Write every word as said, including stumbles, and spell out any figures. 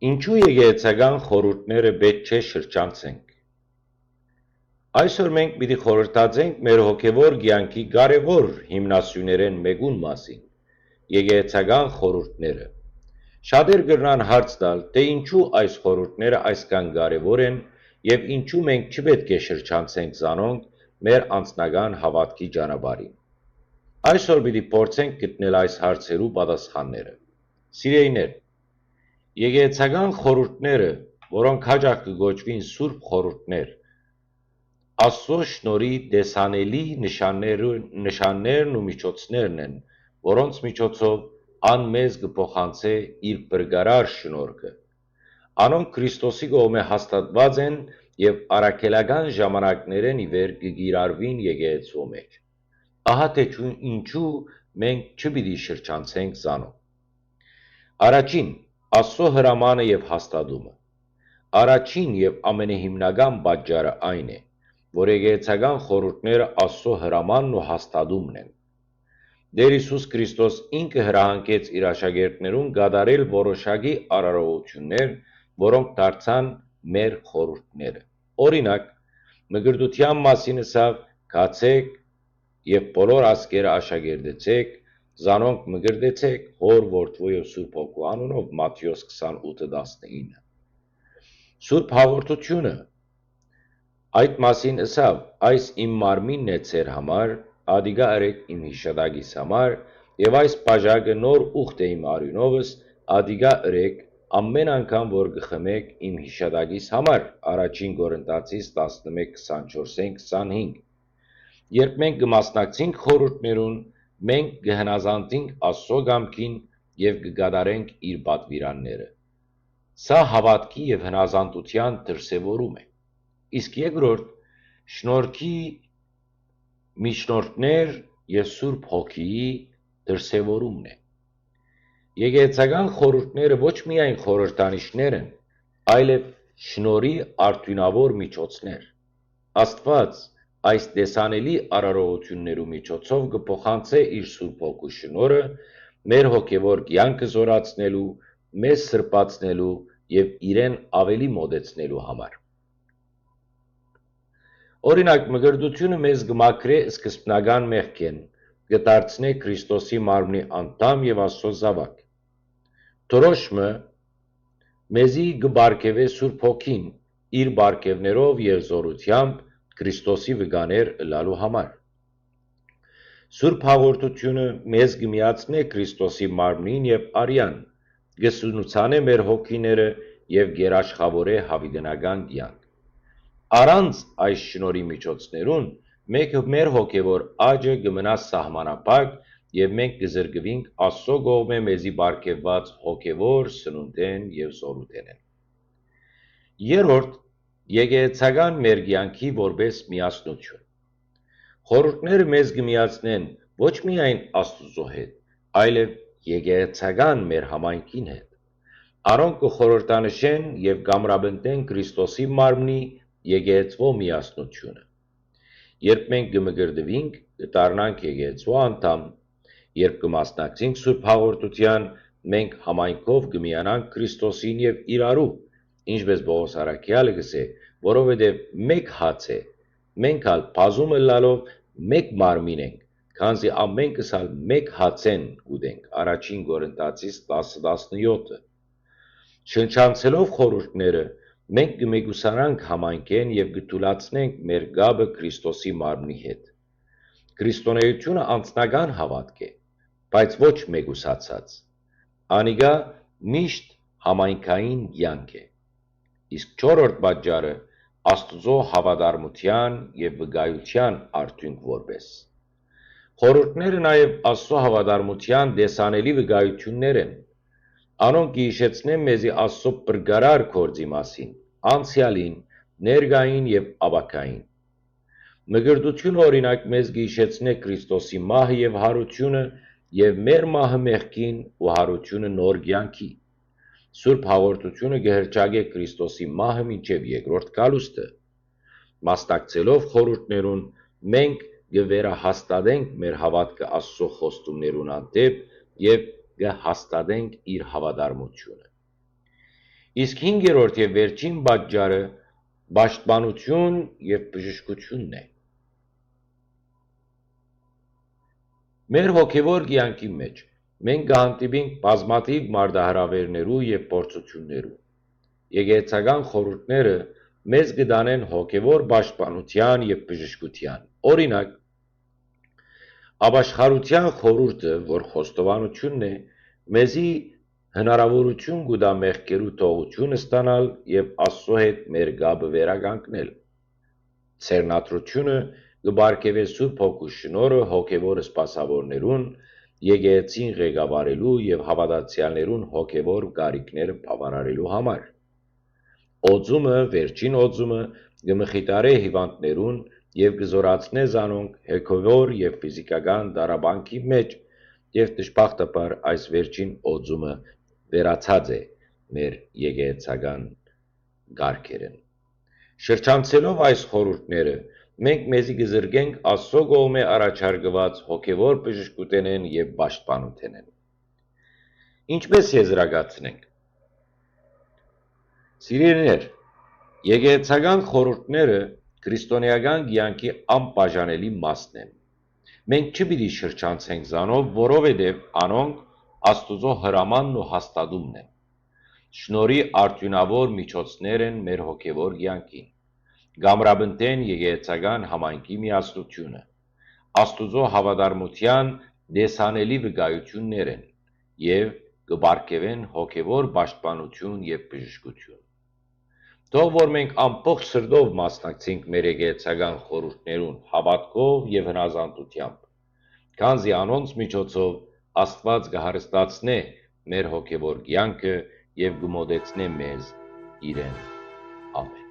Ինչո՞ւ եկեղեցական խորհուրդները պէտք չէ շրջանցենք։ Այսօր մենք պիտի խորհրդածենք մեր հոգեվոր կեանքի կարեւոր հիմնասյուներէն մէկուն մասին՝ եկեղեցական խորհուրդները։ Շատեր կրնան հարց տալ, թէ ինչու այս խորհուրդները այսքան կարեւոր են եւ ինչու մենք չպէտք է շրջանցենք զանոնք մեր անձնական հաւատքի ճանապարհին։ Այսօր պիտի փորձենք գտնել այս հարցերու պատասխանները։ Սիրելիներ, եկեղեցական խորհուրդները, որոնք յաճախ կը կոչուին սուրբ խորհուրդներ, Աստուծոյ շնորհի տեսանելի նշաններու-, նշաններն ու միջոցներն են, որոնց միջոցով ան մեզ կը փոխանցէ իր փրկարար շնորհքը։ Անոնք Քրիստոսի կողմէ հաստատուած են եւ առաքելական ժամանակներէն ի վեր կը կիրառուին եկեղեցւոյ մէջ։ Ահա թէ չու-, ինչու մենք չպիտի շրջանցենք զանոնք։ Առաջին, Աստուծոյ հրամանը եւ հաստատումը։ Առաջին եւ ամենահիմնական պատճառը այն է, որ եկեղեցական խորհուրդները Աստուծոյ հրամանն ու հաստատումն են։ Տէր Յիսուս Քրիստոս ինքը հրահանգեց իր աշակերտներուն կատարել որոշակի արարողութիւններ, որոնք դարձան մեր խորհուրդները։ Օրինակ, մկրտութեան մասին ըսաւ. «Գացէք եւ բոլոր ազգերը աշակերտեցէք, զանոնք մկրտեցէք Հօր, Որդւոյ եւ Սուրբ Հոգու անունով», Մատթէոս քսան ութ տասնինը։ Սուրբ հաղորդութիւնը այդ մասին ըսաւ. «Այս իմ մարմինն է ձեր համար, ատիկա ըրէք իմ յիշատակիս համար, եւ այս բաժակը նոր ուխտ է իմ արիւնովս, ատիկա ըրէք ամէն անգամ որ կը խմէք իմ յիշատակիս համար», Առաջին Կորինթացիս տասնմէկ քսանչորսէն քսանհինգ։ Երբ մենք կը մասնակցենք խորհուրդներուն, մենք կը հնազանդենք Աստուծոյ կամքին եւ կը կատարենք իր պատուիրանները։ Սա հաւատքի եւ հնազանդութեան դրսեւորում է։ Իսկ երկրորդ, շնորհքի միջնորդներ եւ Սուրբ Հոգիի դրսեւորումն է։ Եկեղեցական խորհուրդները ոչ միայն խորհրդանիշներ են, այլեւ շնորհի արդիւնաւոր միջոցներ։ Աստուած այս տեսանելի արարողութիւններու միջոցով կը փոխանցէ իր Սուրբ Հոգու շնորհը մեր հոգեվոր կեանքը զօրացնելու, մեզ սրբացնելու եւ իրեն աւելի մօտեցնելու համար։ Օրինակ, մկրտութիւնը մեզ կը մաքրէ սկզբնական մեղքէն, կը դարձնէ Քրիստոսի մարմնի անդամ եւ Աստուծոյ զաւակ։ Դրոշմը մեզի կը պարգեւէ Սուրբ Հոգին, իր պարգեւներով եւ զօրութեամբ Քրիստոսի վկաներ ըլլալու համար։ Սուրբ հաղորդութիւնը մեզ կը միացնէ Քրիստոսի մարմնին եւ արեան, կը սնուցանէ մեր հոգիները եւ կ'երաշխաւորէ յաւիտենական կեանք։ Առանց այս շնորհի միջոցներուն, մենք մեր հոգեվոր աճը կը մնայ սահմանափակ եւ մենք կը զրկուինք Աստուծոյ կողմէ մեզի պարգեւուած հոգեվոր սնունդէն եւ զօրութենէն։ Երրորդ, եկեղեցական մեր կեանքի որպէս միասնութիւն։ Խորհուրդները մեզ կը միացնեն ոչ միայն Աստուծոյ հետ, այլեւ եկեղեցական մեր համայնքին հետ։ Անոնք կը խորհրդանշեն եւ կ'ամրապնդեն Քրիստոսի մարմնի եկեղեցւոյ միասնութիւնը։ Երբ մենք կը մկրտուինք, կը դառնանք եկեղեցւոյ անդամ։ Երբ կը մասնակցենք Սուրբ Հաղորդութեան, մենք համայնքով կը միանանք Քրիստոսին եւ իրարու, ինչպէս Պողոս առաքեալը կ'ըսէ, որովհետեւ մէկ հաց է, մենք ալ բազում ըլլալով մէկ մարմին ենք, քանզի ամէնքս ալ մէկ հացէն կ'ուտենք, Առաջին Կորինթացիս տասը տասնեօթը։ Շնչանցելով խորհուրդները, մենք կը մեկուսանանք համայնքէն եւ կը թուլացնենք մեր կապը Քրիստոսի մարմնի հետ։ Քրիստոնէութիւնը անձնական հաւատք է, բայց ոչ մեկուսացած։ Անիկա միշտ համայնքային կեանք է։ Իսկ չորրորդ պատճառը Աստուծոյ հաւատարմութեան եւ վկայութեան արդիւնք որպէս։ Խորհուրդները նաեւ Աստուծոյ հաւատարմութեան տեսանելի վկայութիւններ են։ Անոնք կը յիշեցնեն մեզի Աստուծոյ փրկարար գործի մասին, անցեալին, ներկային եւ ապագային։ Մկրտութիւնը, օրինակ, մեզ կը յիշեցնէ Քրիստոսի մահը եւ յարութիւնը եւ մեր մահը մեղքին ու յարութիւնը նոր կեանքի։ Սուրբ հաղորդութիւնը կը հռչակէ Քրիստոսի մահը մինչեւ երկրորդ գալուստը։ Մասնակցելով խորհուրդներուն, մենք կը վերահաստատենք մեր հաւատքը Աստուծոյ խոստումներուն հանդէպ եւ կը հաստատենք իր հաւատարմութիւնը։ Իսկ հինգերորդ եւ վերջին պատճառը պաշտպանություն եւ բժշկությունն է։ Մեր հոգեվոր կեանքի մէջ մենք կը հանդիպինք բազմաթիւ մարտահրաւէրներու եւ փորձութիւններու։ Եկեղեցական խորհուրդները մեզ կը տանեն հոգեվոր պաշտպանութեան եւ բժշկութեան։ Օրինակ, ապաշխարութեան խորհուրդը, որ խոստովանութիւնն է, մեզի հնարաւորութիւն կու տայ մեղքերու թողութիւն ստանալ եւ Աստուծոյ հետ մեր կապը վերականգնել։ Ձեռնադրութիւնը կը պարգեւէ Սուրբ Հոգու շնորհը հոգեվոր սպասաւորներուն, եկեղեցին ղեկավարելու եւ հաւատացեալներուն հոգեվոր կարիքները բաւարարելու համար։ Օծումը, վերջին օծումը կը մխիթարէ հիւանդներուն եւ կը զօրացնէ զանոնք հոգեվոր եւ ֆիզիքական տառապանքի մէջ, եւ դժբախտաբար այս վերջին օծումը վերացած է մեր եկեղեցական կարգերէն։ Շրջանցելով այս խորհուրդները, մենք մեզի կը զրկենք Աստուծոյ կողմէ առաջարկուած հոգեվոր բժշկութենէն եւ պաշտպանութենէն։ Ինչպէս եզրակացնենք։ Սիրելիներ, եկեղեցական խորհուրդները քրիստոնեական կեանքի անբաժանելի մասն են։ Մենք չի պիտի շրջանցենք զանով, որովհետեւ անոնք Աստուծոյ հրամանն ու հաստատումն են։ Շնորհի արդիւնաւոր միջոցներ են մեր հոգեվոր կեանքին, կ'ամրապնդեն եկեղեցական համայնքի միասնութիւնը, Աստուծոյ հաւատարմութեան տեսանելի վկայութիւններ են եւ կը պարգեւեն հոգեվոր պաշտպանութիւն եւ բժշկութիւն։ Թող որ մենք ամբողջ սրտով մասնակցենք մեր եկեղեցական խորհուրդներուն հաւատքով եւ հնազանդութեամբ, քանզի անոնց միջոցով Աստուած կը հարստացնէ մեր հոգեվոր կեանքը եւ կը մօտեցնէ մեզ իրեն։ Ամէն։